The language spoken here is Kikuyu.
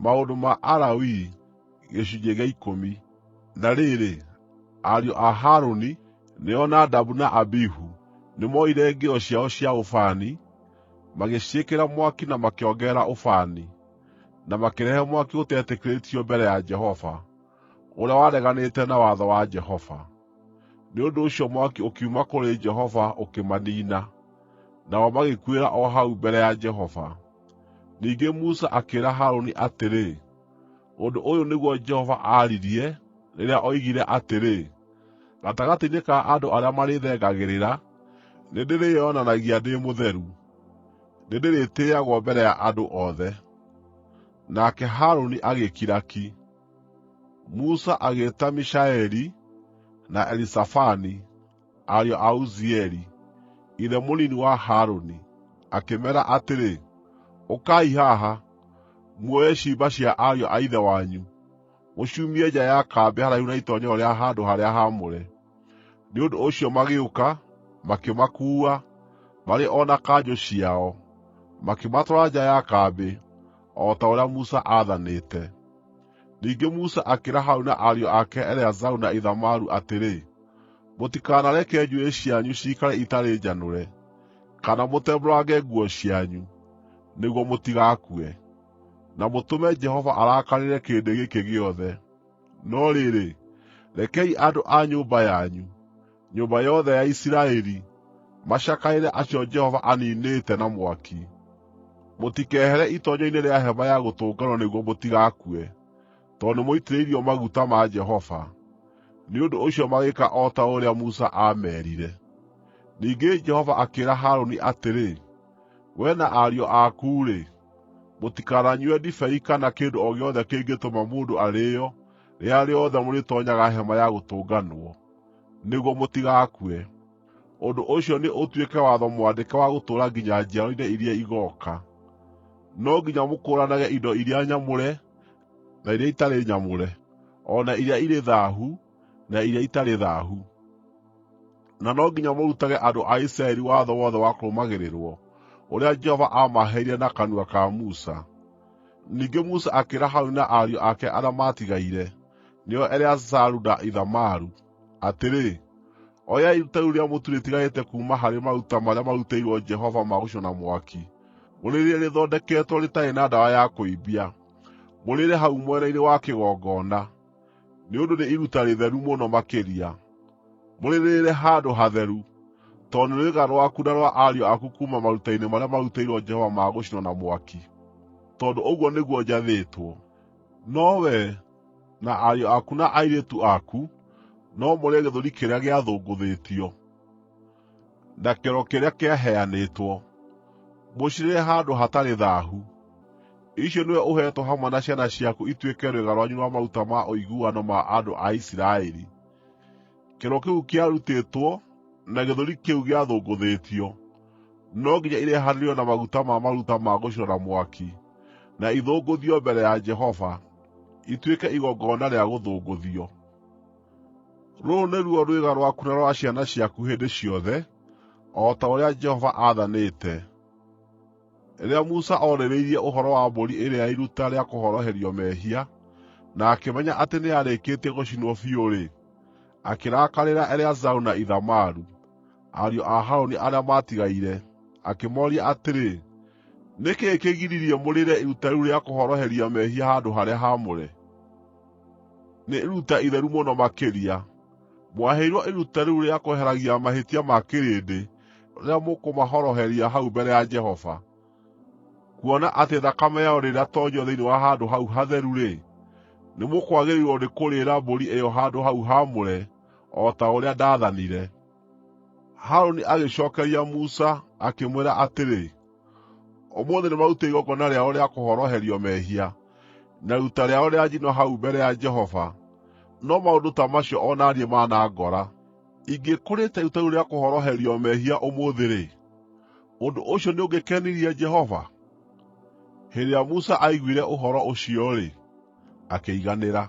Maũndũ ma Alawii gĩcunjĩ gĩa ikũmi. Na rĩrĩ, ariũ a Harũni, nĩo Nadabu na Abihu, nĩmoire ngĩo ciao cia ũbani, magĩciĩkĩra mwaki na makĩongerera ũbani, na makĩrehe mwaki ũtetĩkĩrĩtio mbere ya Jehova, ũrĩa wareganĩte na watho wa Jehova. Nĩ ũndũ ũcio mwaki ũkiuma kũrĩ Jehova ũkĩmaniina, nao magĩkuĩra o hau mbere ya Jehova. Ningĩ Musa akĩĩra Harũni atĩrĩ, “Ũndũ ũyũ nĩguo Jehova aaririe, rĩrĩa oigire atĩrĩ: “ ‘Gatagatĩ-inĩ ka andũ arĩa marĩĩthengagĩrĩra, nĩndĩrĩĩonanagia ndĩ mũtheru; nĩndĩrĩtĩĩagwo mbere ya andũ othe.’ ” Nake Harũni agĩkira ki. Musa agĩĩta Mishaeli na Elizafani, ariũ a Uzieli, ithe mũnini wa Harũni, akĩmeera atĩrĩ, “Ũkai haha, muoye ciimba cia ariũ a ithe wanyu, mũciumie nja ya kambĩ haraihu na itoonyero rĩa handũ-harĩa-haamũre.” Nĩ ũndũ ũcio magĩũka, makĩmakuua, marĩ o na kanjũ ciao, makĩmatwara nja ya kambĩ, o ta ũrĩa Musa aathanĩte. Ningĩ Musa akĩĩra Harũni na ariũ ake Eleazaru na Ithamaru atĩrĩ, “Mũtikanareke njuĩrĩ cianyu ciikare itarĩ njanũre, kana mũtembũrange nguo cianyu, nĩguo mũtigakue, na mũtũme Jehova arakarĩre kĩrĩndĩ gĩkĩ gĩothe. No rĩrĩ, rekei andũ a nyũmba yanyu, nyũmba yothe ya Isiraeli, macakaĩre acio Jehova aniinĩte na mwaki. Mũtikehere itoonyero-inĩ rĩa Hema-ya-Gũtũnganwo nĩguo mũtigakue, tondũ nĩmũitĩrĩirio maguta ma Jehova.” Nĩ ũndũ ũcio magĩĩka o ta ũrĩa Musa aameerire. Ningĩ Jehova akĩĩra Harũni atĩrĩ, “Wee na ariũ aku-rĩ, mũtikananyue ndibei kana kĩndũ o gĩothe kĩngĩtũma mũndũ arĩĩo rĩrĩa rĩothe mũrĩtoonyaga Hema-ya-Gũtũnganwo, nĩguo mũtigakue. Ũndũ ũcio nĩ ũtuĩke watho mwandĩke wa gũtũũra nginya njiarwa-inĩ iria igooka. No nginya mũkũũranage indo iria nyamũre na iria itarĩ nyamũre, o na iria irĩ thaahu na iria itarĩ thaahu. Na no nginya mũrutage andũ a Isiraeli watho wothe wa kũrũmagĩrĩrwo, ũrĩa Jehova aamaheire na kanua ka Musa.” Ningĩ Musa akĩĩra Harũni na ariũ ake arĩa maatigaire, nĩo Eleazaru na Ithamaru, atĩrĩ, “Oyai iruta rĩu rĩa mũtu rĩtigarĩte kuuma harĩ maruta marĩa marutĩirwo Jehova ma gũcinwo na mwaki, mũrĩrĩe rĩthondeketwo rĩtarĩ na ndawa ya kũimbia, mũrĩĩre hau mwena-inĩ wa kĩgongona, nĩ ũndũ nĩ iruta rĩtheru mũno makĩria. Mũrĩrĩĩre handũ hatheru, tondũ nĩ rwĩga rwaku na rwa ariũ aku kuuma maruta-inĩ marĩa marutĩirwo Jehova ma gũcinwo na mwaki, tondũ ũguo nĩguo njathĩtwo. No wee, na ariũ aku na airĩtu aku no mũrĩe gĩthũri kĩrĩa gĩathũngũthĩtio, na kĩero kĩrĩa kĩaheanĩtwo, mũcirĩĩre handũ hatarĩ thaahu. Icio nĩwe ũheetwo hamwe na ciana ciaku ituĩke rwĩga rwanyu rwa maruta ma ũiguano ma andũ a Isiraeli. Kĩero kĩu kĩarutĩtwo na gĩthũri kĩu gĩathũngũthĩtio, no nginya irehanĩrio na maguta ma maruta ma gũcinwo na mwaki, na ithũngũthio mbere ya Jehova, ituĩke igongona rĩa gũthũngũthio. Rũrũ nĩruo rwĩga rwaku na rwa ciana ciaku hĩndĩ ciothe, o ta ũrĩa Jehova aathanĩte.” Rĩrĩa Musa oorĩrĩirie ũhoro wa mbũri ĩrĩa ya iruta rĩa kũhoroherio mehia, na akĩmenya atĩ nĩyarĩkĩtie gũcinwo biũ-rĩ, akĩrakarĩra Eleazaru na Ithamaru, ariũ a Harũni arĩa maatigaire, akĩmooria atĩrĩ, “Nĩ kĩĩ kĩgiririe mũrĩĩre iruta rĩu rĩa kũhoroheria mehia handũ-harĩa-haamũre? Nĩ iruta itheru mũno makĩria. Mwaheirwo iruta rĩu rĩa kweheragia mahĩtia ma kĩrĩndĩ rĩrĩa mũkũmahoroheria hau mbere ya Jehova. Kuona atĩ thakame yayo ndĩnatoonyio thĩinĩ wa handũ hau hatheru-rĩ, nĩmũkwagĩrĩirwo nĩ kũrĩĩra mbũri ĩyo handũ hau haamũre o ta ũrĩa ndaathanire.” Harũni agĩcookeria Musa, akĩmwĩra atĩrĩ, “Ũmũthĩ nĩmarutĩte igongona rĩao rĩa kũhoroherio mehia, na iruta rĩao rĩa njino hau mbere ya Jehova, no maũndũ ta macio o na niĩ manangora. Ingĩkũrĩte iruta rĩu rĩa kũhoroherio mehia ũmũthĩ-rĩ, ũndũ ũcio nĩũngĩkenirie Jehova?” Hĩndĩ ĩrĩa Musa aiguire ũhoro ũcio-rĩ, akĩiganĩra.